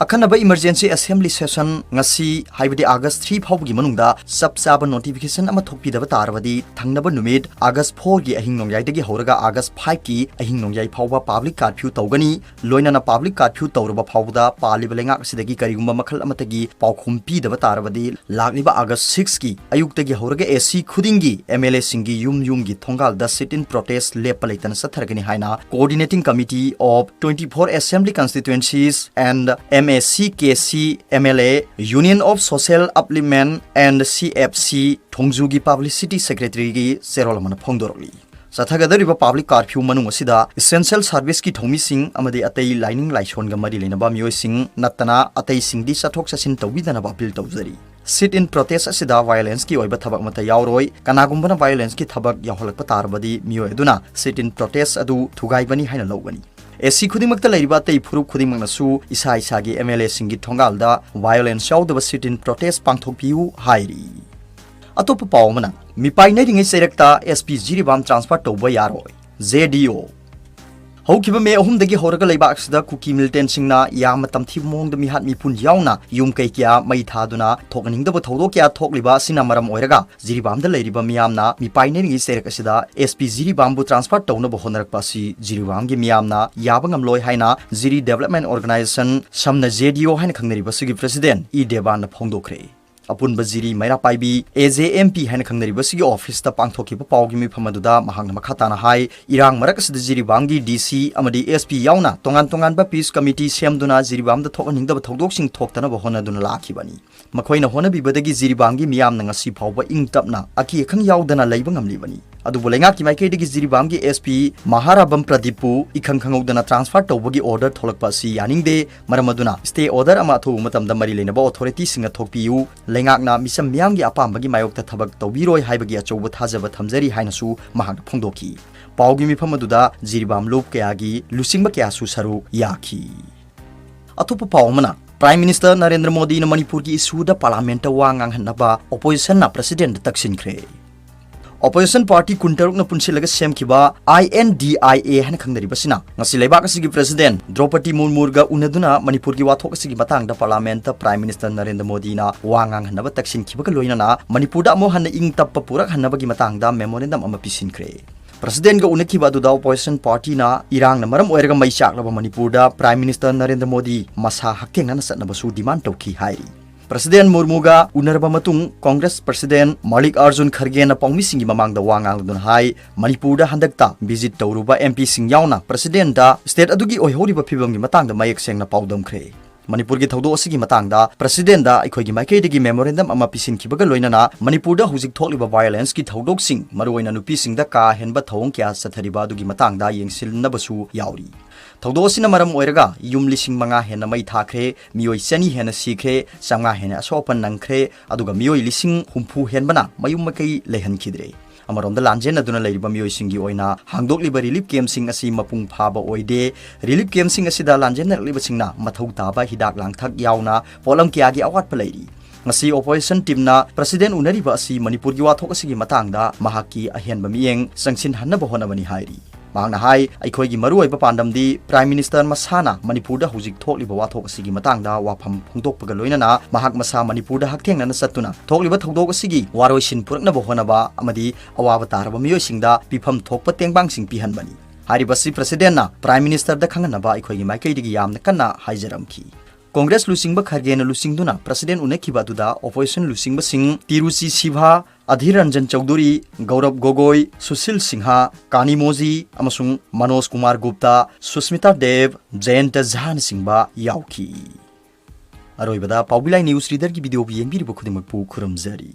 ꯑꯈꯟꯅꯕ emergency assembly session ꯉꯁꯤ, ꯍꯥꯏꯕꯗꯤ August three ꯐꯥꯎꯕꯒꯤ ꯃꯅꯨꯡꯗ ꯆꯞ ꯆꯥꯕ notification ꯑꯃ ꯊꯣꯛꯄꯤꯗꯕ ꯇꯥꯔꯕꯗꯤ, ꯊꯪꯅꯕ ꯅꯨꯃꯤꯠ August fourꯒꯤ ꯑꯍꯤꯡ ꯅꯣꯡꯌꯥꯏꯗꯒꯤ ꯍꯧꯔꯒ August fiveꯀꯤ ꯑꯍꯤꯡ ꯅꯣꯡꯌꯥꯏ ꯐꯥꯎꯕ public curfew ꯇꯧꯒꯅꯤ꯫ ꯂꯣꯏꯅꯅ public curfew ꯇꯧꯔꯕ ꯐꯥꯎꯕꯗ ꯄꯥꯜꯂꯤꯕ ꯂꯩꯉꯥꯛ ꯑꯁꯤꯗꯒꯤ ꯀꯔꯤꯒꯨꯝꯕ ꯃꯈꯜ ꯑꯃꯠꯇꯒꯤ ꯄꯥꯎꯈꯨꯝ ꯄꯤꯗꯕ ꯇꯥꯔꯕꯗꯤ, ꯂꯥꯛꯂꯤꯕ August sixꯀꯤ ꯑꯌꯨꯛꯇꯒꯤ ꯍꯧꯔꯒ AC ꯈꯨꯗꯤꯡꯒꯤ MLAꯁꯤꯡꯒꯤ ꯌꯨꯝ ꯌꯨꯝꯒꯤ ꯊꯣꯡꯒꯥꯜꯗ sit-in protest ꯂꯦꯞꯄ ꯂꯩꯇꯅ ꯆꯠꯊꯔꯒꯅꯤ ꯍꯥꯏꯅ Coordinating Committee of twenty-four Assembly Constituencies and MACKC MLA Union of Social Upliftment and CFC ꯊꯣꯡꯖꯨꯒꯤ publicity secretaryꯒꯤ ꯆꯦꯔꯣꯜ ꯑꯃꯅ ꯐꯣꯡꯗꯣꯔꯛꯂꯤ꯫ ꯆꯠꯊꯒꯗꯧꯔꯤꯕ public curfew ꯃꯅꯨꯡ ꯑꯁꯤꯗ essential serviceꯀꯤ ꯊꯧꯃꯤꯁꯤꯡ ꯑꯃꯗꯤ ꯑꯇꯩ ꯂꯥꯏꯅꯤꯡ ꯂꯥꯏꯁꯣꯟꯒ ꯃꯔꯤ ꯂꯩꯅꯕ ꯃꯤꯑꯣꯏꯁꯤꯡ ꯅꯠꯇꯅ ꯑꯇꯩꯁꯤꯡꯗꯤ ꯆꯠꯊꯣꯛ ꯆꯠꯁꯤꯟ ꯇꯧꯕꯤꯗꯅꯕ appeal ꯇꯧꯖꯔꯤ꯫ Sit-in protest ꯑꯁꯤꯗ violenceꯀꯤ ꯑꯣꯏꯕ ꯊꯕꯛ ꯑꯃꯠꯇ ꯌꯥꯎꯔꯣꯏ꯫ ꯀꯅꯥꯒꯨꯝꯕꯅ violenceꯀꯤ ꯊꯕꯛ ꯌꯥꯎꯍꯜꯂꯛꯄ ꯇꯥꯔꯕꯗꯤ, ꯃꯤꯑꯣꯏ ꯑꯗꯨꯅ sit-in protest ꯑꯗꯨ ꯊꯨꯒꯥꯏꯕꯅꯤ ꯍꯥꯏꯅ ꯂꯧꯒꯅꯤ꯫ AC ꯈꯨꯗꯤꯡꯃꯛꯇ ꯂꯩꯔꯤꯕ ꯑꯇꯩ ꯐꯨꯔꯨꯞ ꯈꯨꯗꯤꯡꯃꯛꯅꯁꯨ ꯏꯁꯥ ꯏꯁꯥꯒꯤ MLAꯁꯤꯡꯒꯤ ꯊꯣꯡꯒꯥꯜꯗ violence ꯌꯥꯎꯗꯕ sit-in protest ꯄꯥꯡꯊꯣꯛꯄꯤꯌꯨ ꯍꯥꯏꯔꯤ꯫ ꯑꯇꯣꯞꯄ ꯄꯥꯎ ꯑꯃꯅ, ꯃꯤꯄꯥꯏꯅꯔꯤꯉꯩ ꯆꯩꯔꯛꯇ SP ꯖꯤꯔꯤꯕꯥꯝ transfer ꯇꯧꯕ ꯌꯥꯔꯣꯏ, JDO꯫ ꯍꯧꯈꯤꯕ ꯃꯦ ꯑꯍꯨꯝꯗꯒꯤ ꯍꯧꯔꯒ ꯂꯩꯕꯥꯛ ꯑꯁꯤꯗ ꯀꯨꯀꯤ ꯃꯤꯂꯤꯇꯦꯟꯁꯤꯡꯅ ꯌꯥꯝꯅ ꯇꯝꯊꯤꯕ ꯃꯑꯣꯡꯗ ꯃꯤꯍꯥꯠ ꯃꯤꯄꯨꯟ ꯌꯥꯎꯅ ꯌꯨꯝ ꯀꯩ ꯀꯌꯥ ꯃꯩ ꯊꯥꯗꯨꯅ ꯊꯣꯛꯍꯟꯅꯤꯡꯗꯕ ꯊꯧꯗꯣꯛ ꯀꯌꯥ ꯊꯣꯛꯂꯤꯕ ꯑꯁꯤꯅ ꯃꯔꯝ ꯑꯣꯏꯔꯒ ꯖꯤꯔꯤꯕꯥꯝꯗ ꯂꯩꯔꯤꯕ ꯃꯤꯌꯥꯝꯅ ꯃꯤꯄꯥꯏꯅꯔꯤꯉꯩ ꯆꯩꯔꯛ ꯑꯁꯤꯗ ꯑꯦꯁ ꯄꯤ ꯖꯤꯔꯤꯕꯥꯝꯕꯨ ꯇ꯭ꯔꯥꯟꯁꯐꯔ ꯇꯧꯅꯕ ꯍꯣꯠꯅꯔꯛꯄ ꯑꯁꯤ ꯖꯤꯔꯤꯕꯥꯝꯒꯤ ꯃꯤꯌꯥꯝꯅ ꯌꯥꯕ ꯉꯝꯂꯣꯏ ꯍꯥꯏꯅ ꯖꯤꯔꯤ ꯗꯦꯕꯂꯞꯃꯦꯟ ꯑꯣꯔꯒꯅꯥꯏꯖꯦꯁꯟ, ꯁꯝꯅ ꯖꯦ ꯗꯤ ꯑꯣ ꯍꯥꯏꯅ ꯈꯪꯅꯔꯤꯕ ꯑꯁꯤꯒꯤ ꯄ꯭ꯔꯦꯁꯤꯗꯦꯟ ꯏ ꯗꯦꯕꯥꯟꯅ ꯐꯣꯡꯗꯣꯛꯈ꯭ꯔꯦ꯫ ꯑꯄꯨꯟꯕ ꯖꯤꯔꯤ ꯃꯩꯔꯥ ꯄꯥꯏꯕꯤ, ꯑꯦ ꯖꯦ ꯑꯦꯝ ꯄꯤ ꯍꯥꯏꯅ ꯈꯪꯅꯔꯤꯕꯁꯤꯒꯤ ꯑꯣꯐꯤꯁꯇ ꯄꯥꯡꯊꯣꯛꯈꯤꯕ ꯄꯥꯎꯒꯤ ꯃꯤꯐꯝ ꯑꯗꯨꯗ ꯃꯍꯥꯛꯅ ꯃꯈꯥ ꯇꯥꯅ ꯍꯥꯏ, ꯏꯔꯥꯡ ꯃꯔꯛ ꯑꯁꯤꯗ ꯖꯤꯔꯤꯕꯥꯝꯒꯤ ꯗꯤ ꯁꯤ ꯑꯃꯗꯤ ꯑꯦꯁ ꯄꯤ ꯌꯥꯎꯅ ꯇꯣꯉꯥꯟ ꯇꯣꯉꯥꯟꯕ ꯄꯤꯁ ꯀꯃꯤꯇꯤ ꯁꯦꯝꯗꯨꯅ ꯖꯤꯔꯤꯕꯥꯝꯗ ꯊꯣꯛꯍꯟꯅꯤꯡꯗꯕ ꯊꯧꯗꯣꯛꯁꯤꯡ ꯊꯣꯛꯇꯅꯕ ꯍꯣꯠꯅꯗꯨꯅ ꯂꯥꯛꯈꯤꯕꯅꯤ꯫ ꯃꯈꯣꯏꯅ ꯍꯣꯠꯅꯕꯤꯕꯗꯒꯤ ꯖꯤꯔꯤꯕꯥꯝꯒꯤ ꯃꯤꯌꯥꯝꯅ ꯉꯁꯤ ꯐꯥꯎꯕ ꯏꯪ ꯇꯞꯅ ꯑꯀꯤ ꯑꯈꯪ ꯌꯥꯎꯗꯅ ꯂꯩꯕ ꯉꯝꯂꯤꯕꯅꯤ꯫ ꯑꯗꯨꯕꯨ ꯂꯩꯉꯥꯛꯀꯤ ꯃꯥꯏꯀꯩꯗꯒꯤ ꯖꯤꯔꯤꯕꯥꯝꯒꯤ ꯑꯦꯁ ꯄꯤ ꯃꯍꯥꯔꯥꯕꯝ ꯄ꯭ꯔꯗꯤꯞꯄꯨ ꯏꯈꯪ ꯈꯪꯍꯧꯗꯅ ꯇ꯭ꯔꯥꯟꯁꯐꯔ ꯇꯧꯕꯒꯤ ꯑꯣꯔꯗꯔ ꯊꯣꯛꯂꯛꯄ ꯑꯁꯤ ꯌꯥꯅꯤꯡꯗꯦ꯫ ꯃꯔꯝ ꯑꯗꯨꯅ ꯁ꯭ꯇꯦ ꯑꯣꯔꯗꯔ ꯑꯃ ꯑꯊꯨꯕ ꯃꯇꯝꯗ ꯃꯔꯤ ꯂꯩꯅꯕ ꯑꯣꯊꯣꯔꯤꯇꯤꯁꯤꯡꯅ ꯊꯣꯛꯄꯤꯌꯨ꯫ ꯂꯩꯉꯥꯛꯅ ꯃꯤꯆꯝ ꯃꯤꯌꯥꯝꯒꯤ ꯑꯄꯥꯝꯕꯒꯤ ꯃꯥꯌꯣꯛꯇ ꯊꯕꯛ ꯇꯧꯕꯤꯔꯣꯏ ꯍꯥꯏꯕꯒꯤ ꯑꯆꯧꯕ ꯊꯥꯖꯕ ꯊꯝꯖꯔꯤ ꯍꯥꯏꯅꯁꯨ ꯃꯍꯥꯛꯅ ꯐꯣꯡꯗꯣꯛꯈꯤ꯫ ꯄꯥꯎꯒꯤ ꯃꯤꯐꯝ ꯑꯗꯨꯗ ꯖꯤꯔꯤꯕꯥꯝ ꯂꯨꯞ ꯀꯌꯥꯒꯤ ꯂꯨꯆꯤꯡꯕ ꯀꯌꯥꯁꯨ ꯁꯔꯨꯛ ꯌꯥꯈꯤ꯫ ꯑꯇꯣꯞꯄ ꯄꯥꯎ ꯑꯃꯅ, ꯄ꯭ꯔꯥꯏꯝ ꯃꯤꯅꯤꯁꯇꯔ ꯅꯔꯦꯟꯗ꯭ꯔ ꯃꯣꯗꯤꯅ ꯃꯅꯤꯄꯨꯔꯒꯤ ꯏꯁꯨꯗ ꯄꯥꯔꯂꯥꯃꯦꯟꯠꯇ ꯋꯥ ꯉꯥꯡꯍꯟꯅꯕ ꯑꯣꯄꯣꯖꯤꯁꯟꯅ ꯄ꯭ꯔꯁꯤꯗꯦꯟꯠꯇ ꯇꯛꯁꯤꯟꯈ꯭ꯔꯦ꯫ ꯑꯣꯄꯣꯖꯤꯁꯟ ꯄꯥꯔꯇꯤ ꯀꯨꯟꯇꯔꯨꯛꯅ ꯄꯨꯟꯁꯤꯜꯂꯒ ꯁꯦꯝꯈꯤꯕ ꯑꯥꯏ ꯑꯦꯟ ꯗꯤ ꯑꯥꯏ ꯑꯦ ꯍꯥꯏꯅ ꯈꯪꯅꯔꯤꯕꯁꯤꯅ ꯉꯁꯤ ꯂꯩꯕꯥꯛ ꯑꯁꯤꯒꯤ ꯄ꯭ꯔꯁꯤꯗꯦꯟꯠ ꯗ꯭ꯔꯧꯄꯗꯤ ꯃꯨꯔꯃꯨꯒ ꯎꯅꯗꯨꯅ ꯃꯅꯤꯄꯨꯔꯒꯤ ꯋꯥꯊꯣꯛ ꯑꯁꯤꯒꯤ ꯃꯇꯥꯡꯗ ꯄꯥꯔꯂꯥꯃꯦꯟꯠꯇ ꯄ꯭ꯔꯥꯏꯝ ꯃꯤꯅꯤꯁꯇꯔ ꯅꯔꯦꯟꯗ꯭ꯔ ꯃꯣꯗꯤꯅ ꯋꯥ ꯉꯥꯡꯍꯟꯅꯕ ꯇꯛꯁꯤꯟꯈꯤꯕꯒ ꯂꯣꯏꯅꯅ ꯃꯅꯤꯄꯨꯔꯗ ꯑꯃꯨꯛ ꯍꯟꯅ ꯏꯪ ꯇꯞꯄ ꯄꯨꯔꯛꯍꯟꯅꯕꯒꯤ ꯃꯇꯥꯡꯗ ꯃꯦꯃꯣꯔꯦꯟꯗꯝ ꯑꯃ ꯄꯤꯁꯤꯟꯈ꯭ꯔꯦ꯫ ꯄ꯭ꯔꯁꯤꯗꯦꯟꯠꯒ ꯎꯅꯈꯤꯕ ꯑꯗꯨꯗ ꯑꯣꯄꯣꯖꯤꯁꯟ ꯄꯥꯔꯇꯤꯅ ꯏꯔꯥꯡꯅ ꯃꯔꯝ ꯑꯣꯏꯔꯒ ꯃꯩ ꯆꯥꯛꯂꯕ ꯃꯅꯤꯄꯨꯔꯗ ꯄ꯭ꯔꯥꯏꯝ ꯃꯤꯅꯤꯁꯇꯔ ꯅꯔꯦꯟꯗ꯭ꯔ ꯃꯣꯗꯤ ꯃꯁꯥ ꯍꯛꯊꯦꯡꯅꯅ ꯆꯠꯅꯕꯁꯨ ꯗꯤꯃꯥꯟ ꯇꯧꯈꯤ ꯍꯥꯏꯔꯤ꯫ ꯄ꯭ꯔꯁꯤꯗꯦꯟꯠ ꯃꯨꯔꯃꯨꯒ ꯎꯅꯔꯕ ꯃꯇꯨꯡ ꯀꯣꯡꯒ꯭ꯔꯦꯁ ꯄ꯭ꯔꯁꯤꯗꯦꯟꯠ ꯃꯜꯂꯤꯛ ꯑꯥꯔꯖꯨꯟ ꯈꯔꯒꯦꯅ ꯄꯥꯎꯃꯤꯁꯤꯡꯒꯤ ꯃꯃꯥꯡꯗ ꯋꯥ ꯉꯥꯡꯂꯗꯨꯅ ꯍꯥꯏ, ꯃꯅꯤꯄꯨꯔꯗ ꯍꯟꯗꯛꯇ ꯚꯤꯖꯤꯠ ꯇꯧꯔꯨꯕ ꯑꯦꯝ ꯄꯤꯁꯤꯡ ꯌꯥꯎꯅ ꯄ꯭ꯔꯁꯤꯗꯦꯟꯠꯇ ꯁ꯭ꯇꯦꯠ ꯑꯗꯨꯒꯤ ꯑꯣꯏꯍꯧꯔꯤꯕ ꯐꯤꯕꯝꯒꯤ ꯃꯇꯥꯡꯗ ꯃꯌꯦꯛ ꯁꯦꯡꯅ ꯄꯥꯎꯗꯝꯈ꯭ꯔꯦ꯫ ꯃꯅꯤꯄꯨꯔꯒꯤ ꯊꯧꯗꯣꯛ ꯑꯁꯤꯒꯤ ꯃꯇꯥꯡꯗ ꯄ꯭ꯔꯁꯤꯗꯦꯟꯠꯗ ꯑꯩꯈꯣꯏꯒꯤ ꯃꯥꯏꯀꯩꯗꯒꯤ ꯃꯦꯃꯣꯔꯦꯟꯗꯝ ꯑꯃ ꯄꯤꯁꯤꯟꯈꯤꯕꯒ ꯂꯣꯏꯅꯅ ꯃꯅꯤꯄꯨꯔꯗ ꯍꯧꯖꯤꯛ ꯊꯣꯛꯂꯤꯕ ꯚꯥꯏꯑꯣꯂꯦꯟꯁꯀꯤ ꯊꯧꯗꯣꯛꯁꯤꯡ, ꯃꯔꯨꯑꯣꯏꯅ ꯅꯨꯄꯤꯁꯤꯡꯗ ꯀꯥ ꯍꯦꯟꯕ ꯊꯧꯑꯣꯡ ꯀꯌꯥ ꯆꯠꯊꯔꯤꯕ ꯑꯗꯨꯒꯤ ꯃꯇꯥꯡꯗ ꯌꯦꯡꯁꯤꯟꯅꯕꯁꯨ ꯌꯥꯎꯔꯤ꯫ ꯊꯧꯗꯣꯛ ꯑꯁꯤꯅ ꯃꯔꯝ ꯑꯣꯏꯔꯒ ꯌꯨꯝ ꯂꯤꯁꯤꯡ ꯃꯉꯥ ꯍꯦꯟꯅ ꯃꯩ ꯊꯥꯈ꯭ꯔꯦ, ꯃꯤꯑꯣꯏ ꯆꯅꯤ ꯍꯦꯟꯅ ꯁꯤꯈ꯭ꯔꯦ, ꯆꯥꯝꯃꯉꯥ ꯍꯦꯟꯅ ꯑꯁꯣꯛ ꯑꯄꯟ ꯅꯪꯈ꯭ꯔꯦ, ꯑꯗꯨꯒ ꯃꯤꯑꯣꯏ ꯂꯤꯁꯤꯡ ꯍꯨꯝꯐꯨ ꯍꯦꯟꯕꯅ ꯃꯌꯨꯝ ꯃꯀꯩ ꯂꯩꯍꯟꯈꯤꯗ꯭ꯔꯦ꯫ ꯑꯃꯔꯣꯝꯗ ꯂꯥꯟꯖꯦꯟꯅꯗꯨꯅ ꯂꯩꯔꯤꯕ ꯃꯤꯑꯣꯏꯁꯤꯡꯒꯤ ꯑꯣꯏꯅ ꯍꯥꯡꯗꯣꯛꯂꯤꯕ ꯔꯤꯂꯤꯐ ꯀꯦꯝꯞꯁꯤꯡ ꯑꯁꯤ ꯃꯄꯨꯡ ꯐꯥꯕ ꯑꯣꯏꯗꯦ꯫ ꯔꯤꯂꯤꯐ ꯀꯦꯝꯞꯁꯤꯡ ꯑꯁꯤꯗ ꯂꯥꯟꯖꯦꯟꯅꯔꯛꯂꯤꯕꯁꯤꯡꯅ ꯃꯊꯧ ꯇꯥꯕ ꯍꯤꯗꯥꯛ ꯂꯥꯡꯊꯛ ꯌꯥꯎꯅ ꯄꯣꯠꯂꯝ ꯀꯌꯥꯒꯤ ꯑꯋꯥꯠꯄ ꯂꯩꯔꯤ꯫ ꯉꯁꯤ ꯑꯣꯄꯣꯖꯤꯁꯟ ꯇꯤꯝꯅ ꯄ꯭ꯔꯁꯤꯗꯦꯟꯠ ꯎꯅꯔꯤꯕ ꯑꯁꯤ ꯃꯅꯤꯄꯨꯔꯒꯤ ꯋꯥꯊꯣꯛ ꯑꯁꯤꯒꯤ ꯃꯇꯥꯡꯗ ꯃꯍꯥꯛꯀꯤ ꯑꯍꯦꯟꯕ ꯃꯤꯠꯌꯦꯡ ꯆꯪꯁꯤꯟꯍꯟꯅꯕ ꯍꯣꯠꯅꯕꯅꯤ ꯍꯥꯏꯔꯤ꯫ ꯃꯍꯥꯛꯅ ꯍꯥꯏ, ꯑꯩꯈꯣꯏꯒꯤ ꯃꯔꯨꯑꯣꯏꯕ ꯄꯥꯟꯗꯝꯗꯤ Prime Minister ꯃꯁꯥꯅ ꯃꯅꯤꯄꯨꯔꯗ ꯍꯧꯖꯤꯛ ꯊꯣꯛꯂꯤꯕ ꯋꯥꯊꯣꯛ ꯑꯁꯤꯒꯤ ꯃꯇꯥꯡꯗ ꯋꯥꯐꯝ ꯐꯣꯡꯗꯣꯛꯄꯒ ꯂꯣꯏꯅꯅ ꯃꯍꯥꯛ ꯃꯁꯥ ꯃꯅꯤꯄꯨꯔꯗ ꯍꯛꯊꯦꯡꯅꯅ ꯆꯠꯇꯨꯅ ꯊꯣꯛꯂꯤꯕ ꯊꯧꯗꯣꯛ ꯑꯁꯤꯒꯤ ꯋꯥꯔꯣꯏꯁꯤꯟ ꯄꯨꯔꯛꯅꯕ ꯍꯣꯠꯅꯕ ꯑꯃꯗꯤ ꯑꯋꯥꯕ ꯇꯥꯔꯕ ꯃꯤꯑꯣꯏꯁꯤꯡꯗ ꯄꯤꯐꯝ ꯊꯣꯛꯄ ꯇꯦꯡꯕꯥꯡꯁꯤꯡ ꯄꯤꯍꯟꯕꯅꯤ꯫ ꯍꯥꯏꯔꯤꯕꯁꯤ Presidentꯅ Prime Ministerꯗ ꯈꯪꯍꯟꯅꯕ ꯑꯩꯈꯣꯏꯒꯤ ꯃꯥꯏꯀꯩꯗꯒꯤ ꯌꯥꯝꯅ ꯀꯟꯅ ꯍꯥꯏꯖꯔꯝꯈꯤ꯫ ꯀꯣꯡꯒ꯭ꯔꯦꯁ ꯂꯨꯆꯤꯡꯕ ꯈꯔꯒꯦꯅ ꯂꯨꯆꯤꯡꯗꯨꯅ President ꯎꯅꯈꯤꯕ ꯑꯗꯨꯗ opposition ꯂꯨꯆꯤꯡꯕꯁꯤꯡ ꯇꯤꯔꯨꯆꯤ ꯁꯤꯚꯥ, ꯑꯙꯤꯔ ꯔꯟꯖꯟ ꯆꯧꯙꯨꯔꯤ, ꯒꯧꯔꯕ ꯒꯣꯒꯣꯏ, ꯁꯨꯁꯤꯜ ꯁꯤꯡꯍ, ꯀꯥꯅꯤꯃꯣꯖꯤ ꯑꯃꯁꯨꯡ ꯃꯅꯣꯖ ꯀꯨꯃꯥꯔ ꯒꯨꯞꯇꯥ, ꯁꯨꯁꯃꯤꯇꯥ ꯗꯦꯕ, ꯖꯌꯟꯇ ꯖꯍꯥꯅꯆꯤꯡꯕ ꯌꯥꯎꯈꯤ꯫ ꯑꯔꯣꯏꯕꯗ ꯄꯥꯎꯕꯤꯂꯥꯏ News Readerꯒꯤ videoꯕꯨ ꯌꯦꯡꯕꯤꯔꯤꯕ ꯈꯨꯗꯤꯡꯃꯛꯄꯨ ꯈꯨꯔꯨꯝꯖꯔꯤ꯫